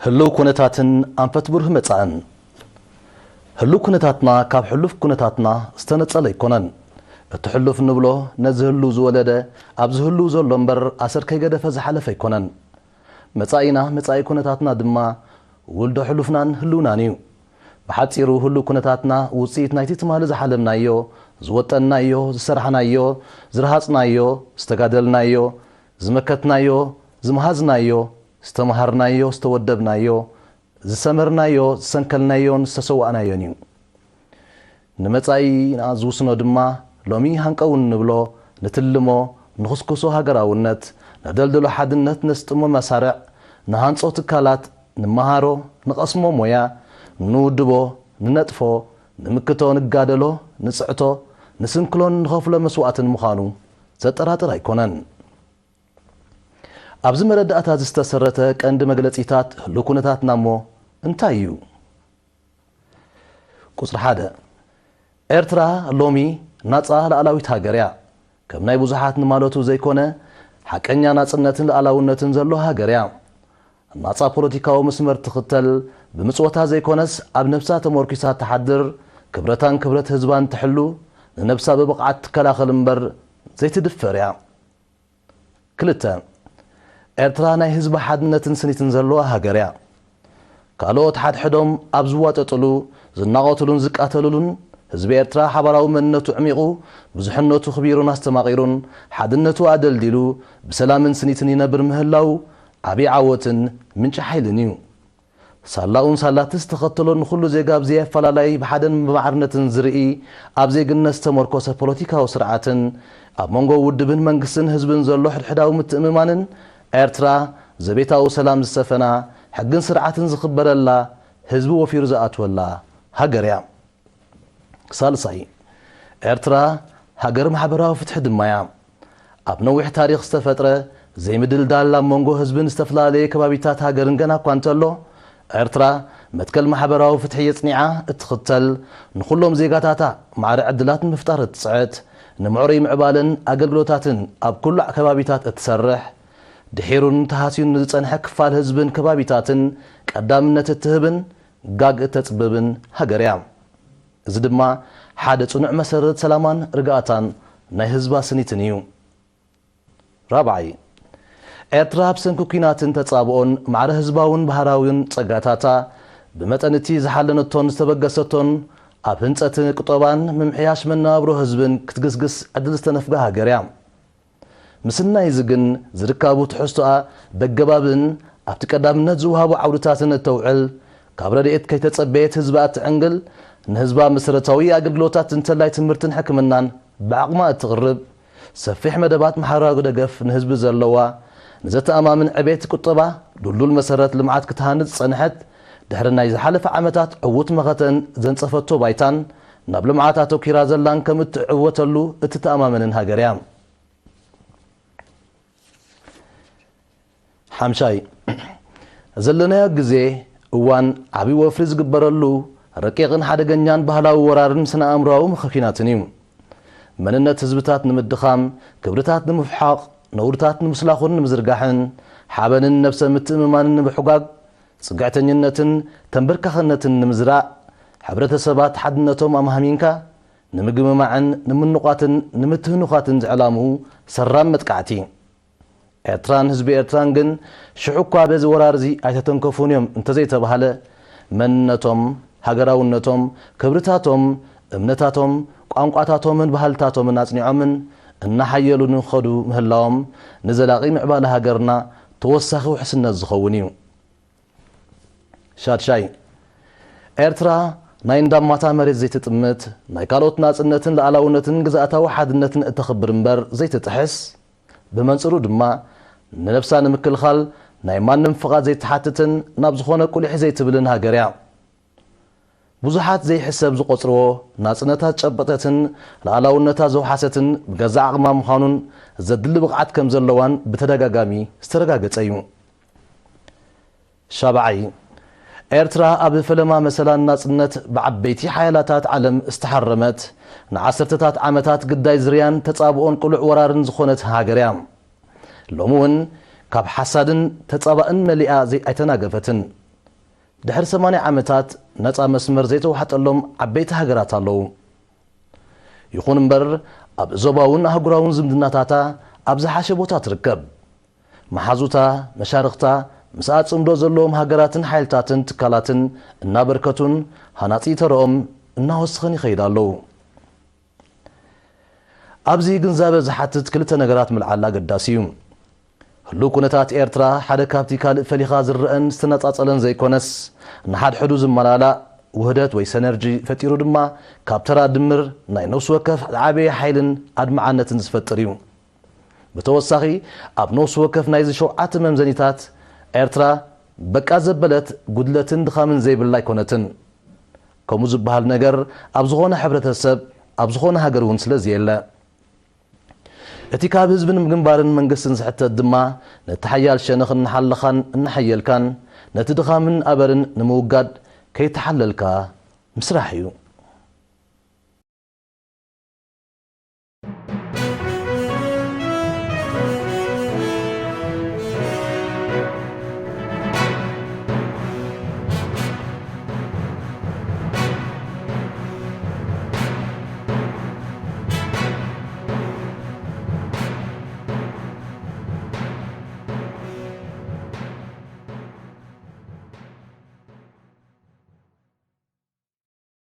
ህሉው ኩነታትን ኣንፈት ብሩህ መጻእን። ህሉው ኩነታትና ካብ ሕሉፍ ኩነታትና ዝተነጸለ ኣይኮነን። እቲ ሕሉፍ እንብሎ ነዚ ህሉው ዝወለደ፣ ኣብዚ ህሉው ዘሎ እምበር ኣሰር ከይገደፈ ዝሓለፈ ኣይኮነን። መጻኢና፣ መጻኢ ኩነታትና ድማ ውልዶ ሕሉፍናን ህልውናን እዩ። ብሓጺሩ ህሉው ኩነታትና ውጽኢት ናይቲ ትማሊ ዝሓለምናዮ፣ ዝወጠንናዮ፣ ዝሰራሕናዮ፣ ዝረሃጽናዮ፣ ዝተጋደልናዮ፣ ዝመከትናዮ፣ ዝመሃዝናዮ፣ ዝተመሃርናዮ፣ ዝተወደብናዮ፣ ዝሰመርናዮ፣ ዝሰንከልናዮን ዝተሰዋእናዮን እዩ። ንመጻኢና ዝውስኖ ድማ ሎሚ ሃንቀው እንብሎ፣ ንትልሞ፣ ንኹስኩሶ ሃገራውነት፣ ነደልድሎ ሓድነት፣ ነስጥሞ መሳርዕ፣ ንሃንጾ ትካላት፣ ንመሃሮ፣ ንቐስሞ ሞያ፣ ንውድቦ፣ ንነጥፎ፣ ንምክቶ፣ ንጋደሎ፣ ንጽዕቶ፣ ንስንክሎን ንኸፍሎ መስዋእትን ምዃኑ ዘጠራጥር ኣይኮነን። ኣብዚ መረዳእታ ዝተሰረተ ቀንዲ መግለጺታት ህሉው ኩነታትና እሞ እንታይ እዩ? ቁጽሪ ሓደ፣ ኤርትራ ሎሚ ናጻ ልኣላዊት ሃገር እያ። ከም ናይ ብዙሓት ንማለቱ ዘይኮነ፣ ሓቀኛ ናጽነትን ልኣላውነትን ዘሎ ሃገር እያ። ናጻ ፖለቲካዊ መስመር ትኽተል፣ ብምጽወታ ዘይኮነስ ኣብ ነብሳ ተመርኲሳ ትሓድር፣ ክብረታን ክብረት ህዝባን ትሕሉ፣ ንነብሳ ብብቕዓት ትከላኸል እምበር ዘይትድፈር እያ። ክልተ፣ ኤርትራ ናይ ህዝቢ ሓድነትን ስኒትን ዘለዋ ሃገር እያ። ካልኦት ሓድሕዶም ኣብ ዝዋጠጥሉ፣ ዝናቐትሉን ዝቃተልሉን፣ ህዝቢ ኤርትራ ሓባራዊ መንነቱ ዕሚቑ፣ ብዙሕነቱ ክቢሩን ኣስተማቒሩን፣ ሓድነቱ ኣደልዲሉ፣ ብሰላምን ስኒትን ይነብር ምህላው ዓቢ ዓወትን ምንጪ ሓይልን እዩ። ሳላኡን ሳላቲ ዝተኸተሎ ንኹሉ ዜጋ ብዘየፈላላይ ብሓደን ብማዕርነትን ዝርኢ፣ ኣብ ዜግነት ዝተመርኮሰ ፖለቲካዊ ስርዓትን ኣብ መንጎ ውድብን መንግስትን ህዝብን ዘሎ ሕድሕዳዊ ምትእምማንን፣ ኤርትራ ዘቤታዊ ሰላም ዝሰፈና፣ ሕግን ስርዓትን ዝኽበረላ፣ ህዝቢ ወፊሩ ዝኣትወላ ሃገር እያ። ሳልሳይ፣ ኤርትራ ሃገር ማሕበራዊ ፍትሒ ድማ እያ። ኣብ ነዊሕ ታሪኽ ዝተፈጥረ ዘይምድልዳል ኣብ መንጎ ህዝብን ዝተፈላለየ ከባቢታት ሃገርን ገና እኳ እንተሎ፣ ኤርትራ መትከል ማሕበራዊ ፍትሒ የጽኒዓ እትኽተል፣ ንኹሎም ዜጋታታ ማዕረ ዕድላት ንምፍጣር እትጽዕት፣ ንምዕሩይ ምዕባለን ኣገልግሎታትን ኣብ ኩሉ ከባቢታት እትሰርሕ፣ ድሒሩን ተሃስዩን ንዝጸንሐ ክፋል ህዝብን ከባቢታትን ቀዳምነት እትህብን ጋግ እተጽብብን ሃገር እያ። እዚ ድማ ሓደ ጽኑዕ መሰረት ሰላማን ርግኣታን ናይ ህዝባ ስኒትን እዩ። ራብዓይ፣ ኤርትራ ኣብ ሰንኪ ኲናትን ተጻብኦን ማዕረ ህዝባውን ባህራዊን ጸጋታታ ብመጠን እቲ ዝሓለነቶን ዝተበገሰቶን ኣብ ህንጸት ቁጠባን ምምሕያሽ መነባብሮ ህዝብን ክትግስግስ ዕድል ዝተነፍጋ ሃገር እያ። ምስናይ እዚ ግን ዝርካቡ ትሕዝቶኣ በገባብን ኣብቲ ቀዳምነት ዝወሃቡ ዓውድታትን እተውዕል፣ ካብ ረድኤት ከይተጸበየት ህዝባ እትዕንግል፣ ንህዝባ መሰረታዊ ኣገልግሎታት እንተላይ ትምህርትን ሕክምናን ብዓቕማ እትቕርብ፣ ሰፊሕ መደባት ማሕበራዊ ደገፍ ንህዝቢ ዘለዋ፣ ንዘተኣማምን ዕቤት ቁጠባ ድልዱል መሰረት ልምዓት ክትሃንጽ ዝጸንሐት፣ ድሕሪ ናይ ዝሓለፈ ዓመታት ዕዉት መኸተን ዘንጸፈቶ ባይታን ናብ ልምዓት ኣተኲራ ዘላን ከም እትዕወተሉ እትተኣማመንን ሃገር እያ። ሓምሻይ፣ ዘለናዮ ግዜ እዋን ዓቢ ወፍሪ ዝግበረሉ ረቂቕን ሓደገኛን ባህላዊ ወራርን ስነ ኣእምሮኣዊ ምኽኺናትን እዩ። መንነት ህዝብታት ንምድኻም፣ ክብርታት ንምፍሓቕ፣ ነውርታት ንምስላኹን ንምዝርጋሕን፣ ሓበንን ነብሰ ምትእምማንን ንምሕጓግ፣ ጽግዕተኝነትን ተንበርካኽነትን ንምዝራእ፣ ሕብረተሰባት ሓድነቶም ኣማህሚንካ ንምግምማዕን ንምንቋትን ንምትህኑኻትን ዝዕላምኡ ሰራም መጥቃዕቲ። ኤርትራን ህዝቢ ኤርትራን ግን ሽዑ እኳ በዚ ወራር እዚ ኣይተተንከፉን እዮም እንተዘይተባህለ፣ መንነቶም፣ ሃገራውነቶም፣ ክብርታቶም፣ እምነታቶም፣ ቋንቋታቶምን ባህልታቶምን ኣጽኒዖምን እናሓየሉ ንኸዱ ምህላዎም ንዘላቒ ምዕባለ ሃገርና ተወሳኺ ውሕስነት ዝኸውን እዩ። ሻድሻይ፣ ኤርትራ ናይ እንዳማታ መሬት ዘይትጥምት፣ ናይ ካልኦት ናጽነትን ሉዓላውነትን ግዝኣታዊ ሓድነትን እተኽብር እምበር ዘይትጥሕስ፣ ብመንጽሩ ድማ ንነብሳ ንምክልኻል ናይ ማንም ፍቓድ ዘይትሓትትን ናብ ዝኾነ ቁሊሕ ዘይትብልን ሃገር እያ። ብዙሓት ዘይሕሰብ ዝቖጽርዎ ናጽነታ ዝጨበጠትን ሉዓላውነታ ዘውሓሰትን ብገዛእ ዓቕማ ምዃኑን ዘድሊ ብቕዓት ከም ዘለዋን ብተደጋጋሚ ዝተረጋገጸ እዩ። ሻብዓይ፣ ኤርትራ ኣብ ፈለማ መሰላን ናጽነት ብዓበይቲ ሓያላታት ዓለም ዝተሓረመት፣ ንዓሰርተታት ዓመታት ግዳይ ዝርያን ተጻብኦን ቅሉዕ ወራርን ዝኾነት ሃገር እያ። ሎሚ እውን ካብ ሓሳድን ተጻባእን መሊኣ ዘይ-፣ ኣይተናገፈትን። ድሕሪ ሰማንያ ዓመታት ነጻ መስመር ዘይተዋሕጠሎም ዓበይቲ ሃገራት ኣለዉ። ይኹን እምበር፣ ኣብ ዞባውን ኣህጉራውን ዝምድናታታ ኣብ ዝሓሸ ቦታ ትርከብ። መሓዙታ፣ መሻርኽታ፣ ምስኣ ጽምዶ ዘለዎም ሃገራትን ሓይልታትን ትካላትን እናበርከቱን ሃናጺ ተረኦም እናወሰኸን ይኸይድ ኣለዉ። ኣብዚ ግንዛበ ዝሓትት ክልተ ነገራት ምልዓል ኣገዳሲ እዩ። ህሉው ኩነታት ኤርትራ ሓደ ካብቲ ካልእ ፈሊኻ ዝረአን ዝተነጻጸለን ዘይኮነስ፣ ንሓድሕዱ ዝመላላእ ውህደት ወይ ሰነርጂ ፈጢሩ ድማ ካብ ተራ ድምር ናይ ነፍሲ ወከፍ ዝዓበየ ሓይልን ኣድማዓነትን ዝፈጥር እዩ። ብተወሳኺ፣ ኣብ ነፍሲ ወከፍ ናይዚ ሸውዓተ መምዘኒታት ኤርትራ በቃ ዘበለት ጉድለትን ድኻምን ዘይብላ ኣይኮነትን። ከምኡ ዝበሃል ነገር ኣብ ዝኾነ ሕብረተሰብ፣ ኣብ ዝኾነ ሃገር እውን ስለ ዘየለ። እቲ ካብ ህዝብን ግንባርን መንግስትን ዝሕተት ድማ ነቲ ሓያል ሸነኽ እናሓለኻን እናሓየልካን ነቲ ድኻምን ኣበርን ንምውጋድ ከይተሓለልካ ምስራሕ እዩ።